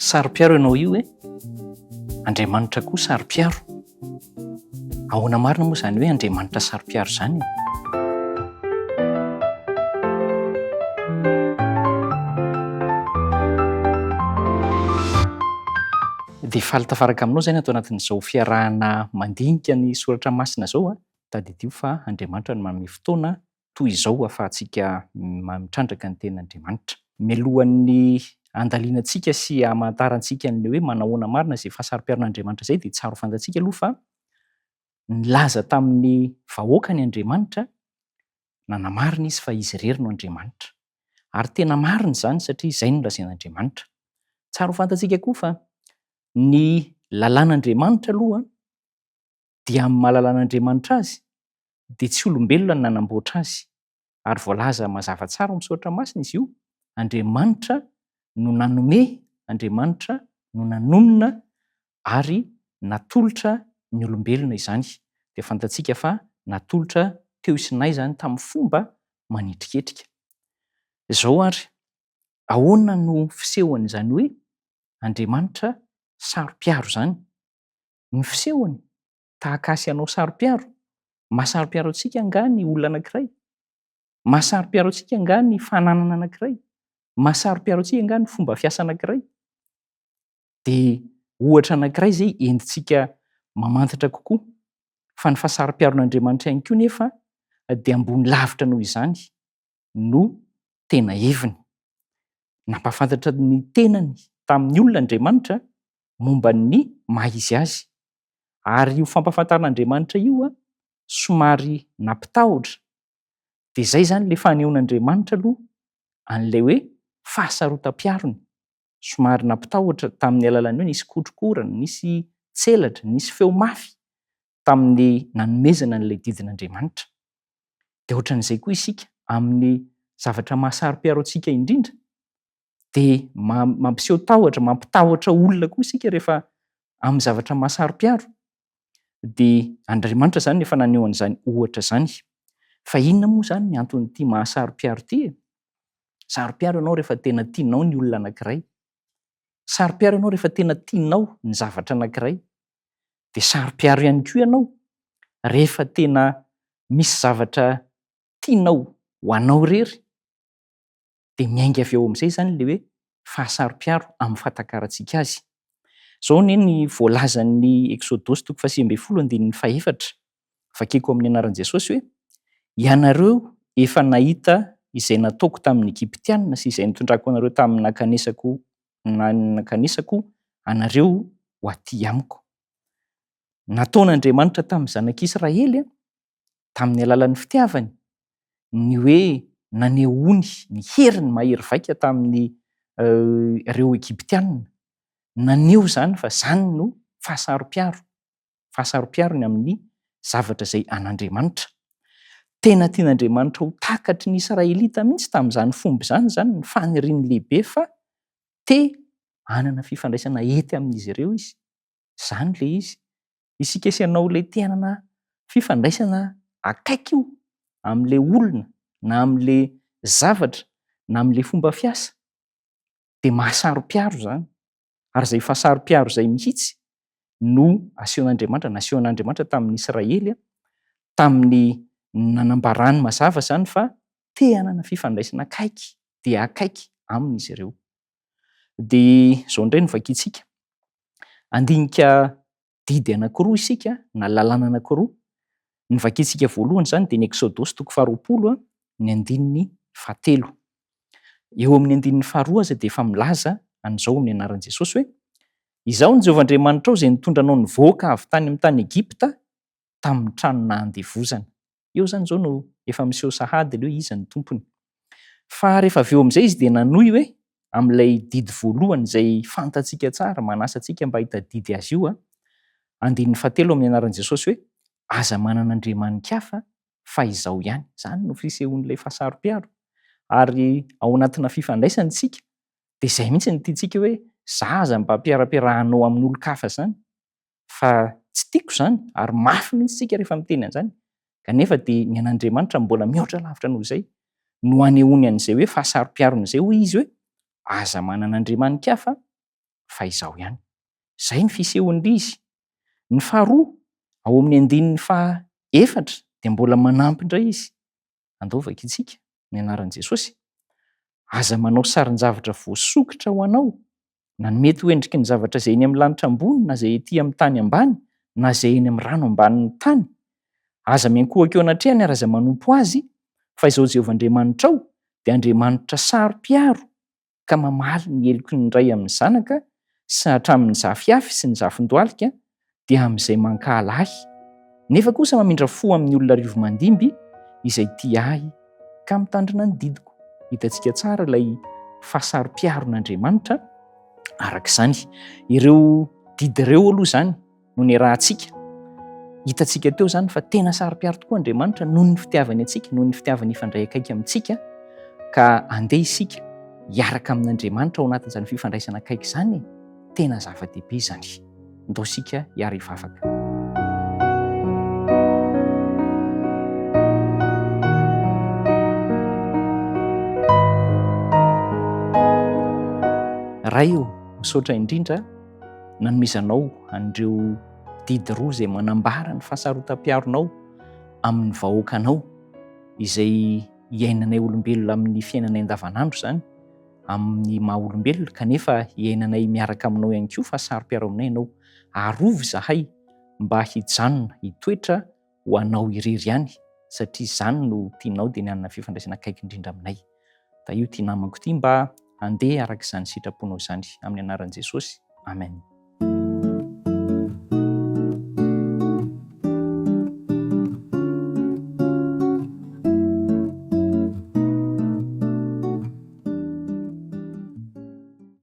Saro-piaro ianao io e! Andriamanitra koa saro-piaro. Ahoana marina moa izany hoe Andriamanitra saro-piaro izany e? Dia faly tafaraka aminao izay ato anatin'izao fiarahana mandinika ny soratra masina izao. Tadidio fa Andriamanitra no manome fotoana toy izao ahafahantsika mitrandraka ny tenin'Andriamanitra. Mialohan'ny handalinantsika sy hamantarantsika an'ilay hoe manahoana marina izay fahasaropiaron'Andriamanitra izay dia tsara ho fantatsika aloha fa nilaza tamin'ny vahoakany Andriamanitra, nanamarina izy fa izy irery no Andriamanitra. Ary tena marina izany satria izay no lazain'Andriamanitra. Tsara ho fantatsika koa fa ny lalàn'Andriamanitra aloha dia amin'ny maha lalàn'Andriamanitra azy dia tsy olombelona no nanamboatra azy, ary voalaza mazava tsara ao amin'ny Soratra Masina izy io, Andriamanitra no nanome, Andriamanitra no nanonona ary natolotra ny olombelona izany. Dia fantatsika fa natolotra teo Sinay izany tamin'ny fomba manetriketrika. Izao ary, ahoana no fisehoan'izany hoe Andriamanitra saro-piaro izany? Ny fisehony, tahaka ahy sy anao saro-piaro, mahasaro-piaro antsika angaha ny olona anankiray? Mahasaro-piaro antsika angaha ny fananana anankiray? Mahasaro-piaro antsika angaha ny fomba fiasa anankiray? Dia ohatra anankiray izay entintsika mamantatra kokoa fa ny fahasaro-piaron'Andriamanitra ihany koa nefa dia ambony lavitra noho izany no tena heviny. Nampahafantatra ny tenany tamin'ny olona Andriamanitra momba ny maha izy azy. Ary io fampahafantaran'Andriamanitra io somary nampitahotra. Dia izay izany ilay fanehoan'Andriamanitra aloha an'ilay hoe fahasarotam-piarony. Somary nampitahotra tamin'ny alalan'ny hoe nisy kotrokorana, nisy tselatra, nisy feo mafy tamin'ny nanomezana an'ilay didin'Andriamanitra. Dia ohatran'izay koa isika amin'ny zavatra mahasaro-piaro antsika indrindra dia mampiseho tahotra, mampitahotra olona koa isika rehefa amin'ny zavatra mahasaro-piaro. Dia Andriamanitra izany efa naneho an'izany ohatra izany. Fa inona moa izany ny anton'ity mahasaro-piaro ity e? Saro-piaro ianao rehefa tena tianao ny olona anankiray. Saro-piaro ianao rehefa tena tianao ny zavatra anankiray. Dia saro-piaro ihany koa ianao rehefa tena misy zavatra tianao ho anao irery. Dia miainga avy eo amin'izay izany ilay hoe fahasaro-piaro amin'ny fahatakarantsika azy. Izao anie ny voalazan'ny Eksodosy toko fahasivy ambin'ny folo andininy fahefatra, vakiko amin'ny anaran'i Jesosy hoe, Ianareo efa nahita izay nataoko tamin'ny Egyptiana sy izay nitondrako anareo tamin'ny nankanesako nankanesako anareo ho aty amiko. Nataon'Andriamanitra tamin'ny zanak'Israely tamin'ny alalan'ny fitiavany, ny hoe nanehoany ny heriny mahery vaika tamin'ny ireo Egyptiana. Naneho izany fa izany no fahasaro-piaro, fahasaro-piarony amin'ny zavatra izay an'Andriamanitra. Tena tian'Andriamanitra ho takatry ny Israelita mihitsy tamin'izany fomba izany izany ny faniriany lehibe fa te hanana fifandraisana hety amin'izy ireo izy. Izany ilay izy. Isika sy ianao ilay te hanana fifandraisana akaiky io amin'ilay olona na amin'ilay zavatra na amin'ilay fomba fiasa dia mahasaro-piaro izany. Ary izay fahasaro-piaro izay mihitsy no asehon'Andriamanitra, nasehon'Andriamanitra tamin'ny Israely tamin'ny nanambarany mazava izany fa te hanana fifandraisana akaiky dia akaiky aminy izy ireo. Dia izao indray no vakintsika. Handinika didy anankiroa isika na lalàna anankiroa. Ny vakintsika voalohany izany dia ny Eksodosy toko faharoapolo ny andininy fahatelo. Eo amin'ny andininy faharoa aza dia efa milaza an'izao amin'ny anaran'i Jesosy hoe, Izaho no Jehovah Andriamanitrao izay nitondra anao nivoaka avy tany amin'ny tany Egypta tamin'ny trano nahandevozana. Eo izany izao no efa miseho sahady ilay hoe iza no tompony. Fa rehefa avy eo amin'izay izy dia nanohy hoe amin'ilay didy voalohany izay fantatsika tsara, manasa antsika mba hitadidy azy io, andininy fahatelo amin'ny anaran'i Jesosy hoe aza manana andriamani-kafa fa izaho ihany. Izany no fisehoan'ilay fahasaro-piaro. Ary ao anatina fifandraisana isika dia izay mihitsy no tiantsika hoe za aza mba ampiarapiarahanao amin'olon-kafa izany. fa tsy tiako izany ary mafy mihitsy isika rehefa miteny an'izany, kanefa dia ny an'Andriamanitra mbola mihoatra lavitra noho izay no anehoany an'izay hoe fahasaro-piarony izay, hoy izy hoe aza manana andriamani-kafa. fa Izaho ihany. Izay ny fisehon'ilay izy. Ny faharoa, ao amin'ny andininy faha efatra dia mbola manampy indray izy. Andao vakintsika ny anaran'i Jesosy. Aza manao sarin-javatra voasokitra ho anao, na ny mety ho endriky ny zavatra izay eny amin'ny lanitra ambony na izay ety amin'ny tany ambany na izay eny amin'ny rano ambanin'ny tany. Aza miankohoka eo anatrehany ary aza manompo azy, fa Izaho Jehovah Andriamanitrao dia Andriamanitra saro-piaro ka mamaly ny heloky ny ray amin'ny zanaka sy hatramin'ny zafiafy sy ny zafindohalika dia amin'izay mankahala ahy, nefa kosa mamindra fo amin'ny olona arivo-mandimby izay tia ahy ka mitandrina ny didiko. Hitantsika tsara ilay fahasaro-piaron'Andriamanitra araka izany. Ireo didy ireo aloha izany no niarahantsika. Hitantsika teo izany fa tena saro-piaro tokoa Andriamanitra noho ny fitiavany antsika, noho ny fitiavany hifandray akaiky amintsika, ka andeha isika hiaraka amin'Andriamanitra ao anatin'izany fifandraisana akaiky izany e. Tena zava-dehibe izany. Ndao isika hiara-hivavaka. Ray ô, misaotra indrindra nanomezanao an'ireo didy roa izay manambara ny fahasarotam-piaronao amin'ny vahoakanao izay iainanay olombelona amin'ny fiainanay andavanandro izany amin'ny maha olombelona kanefa iainanay miaraka aminao ihany koa fa saro-piaro aminay ianao. Arovy izahay mba hijanona hitoetra ho anao irery ihany satria izany no tianao dia ny hanana fifandraisana akaiky indrindra aminay. Tahio ity namako ity mba handeha araka izany sitraponao izany. Amin'ny anaran'i Jesosy. Amen.